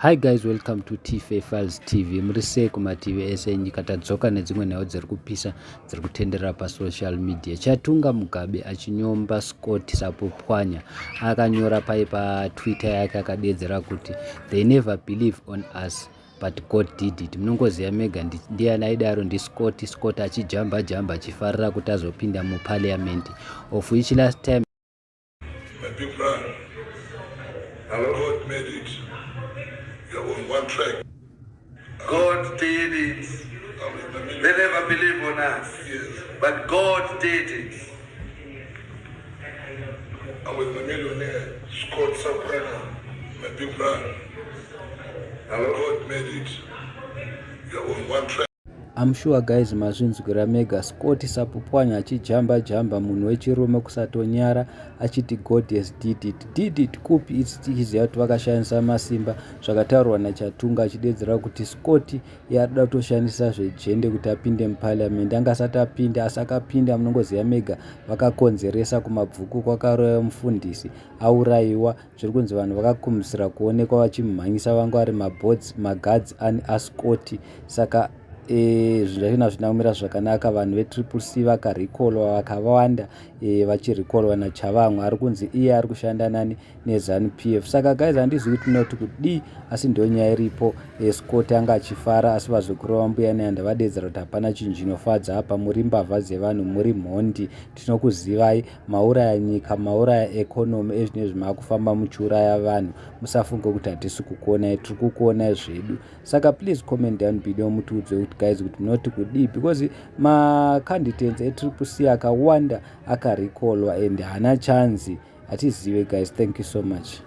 Hi guys, welcome to Tfa Files TV. Muri sei kumativi ese enyika? Tadzoka nedzimwe nhau dziri kupisa dziri kutenderera pasocial media. Chatunga Mugabe achinyomba Scott Sapopwanya akanyora pai paTwitter yake akadeedzera kuti they never believe on us but God did it. Munongoziva mega ndiani aidaro, ndiScott. Scott achijamba jamba achifarira kuti azopinda muparliament, of which last time My big brother, God made it. You're on one track. God did it. I'm in the middle. They never believe on us. Yes. But God did it. I'm with the millionaire, Scott Soprano, my big brother. God made it. You're on one track. I'm sure guys mazvinzwira mega, Scott Sapopwanya achijamba jamba, munhu wechirume kusatonyara, achiti God has did it. Did it kupi? Isi tichiziva kuti vakashandisa masimba, zvakataurwa naChatunga achidedzera kuti Scott yaada kutoshandisa zvejende kuti apinde muparliament. Anga asati apinda, asi akapinda, munongoziva mega, vakakonzeresa kuMabvuku, kwakaroya mufundisi aurayiwa. Zviri kunzi vanhu vakakumbisira kuonekwa vachimhanyisa, vanga vari maguards aScott. Saka zvinhu zvachona hazvina kumira zvakanaka. Vanhu veTriple C vakarecallwa vakawanda, vachirecallwa naChavamwe ari kunzi iye ari kushanda nani neZANU PF. Saka guys, handizivi kuti munoti kudii, asi ndo nyaya iripo. Scott anga achifara, asi vazukuru vambuya Nehanda vadedzera kuti hapana chinhu chinofadza apa. Muri mbavha dzevanhu, muri mhondi, tinokuzivai. Mauraya nyika, mauraya economy. Ezvinezvi maakufamba muchiuraya vanhu. Musafunge kuti hatisi kukuonai, tiri kukuonai zvedu. Saka please comment down below, mutiudze kuti guys, kuti munoti kudii, because macandidates eTriple C akawanda akarecallwa and haana chance. Hatizive guys. Thank you so much.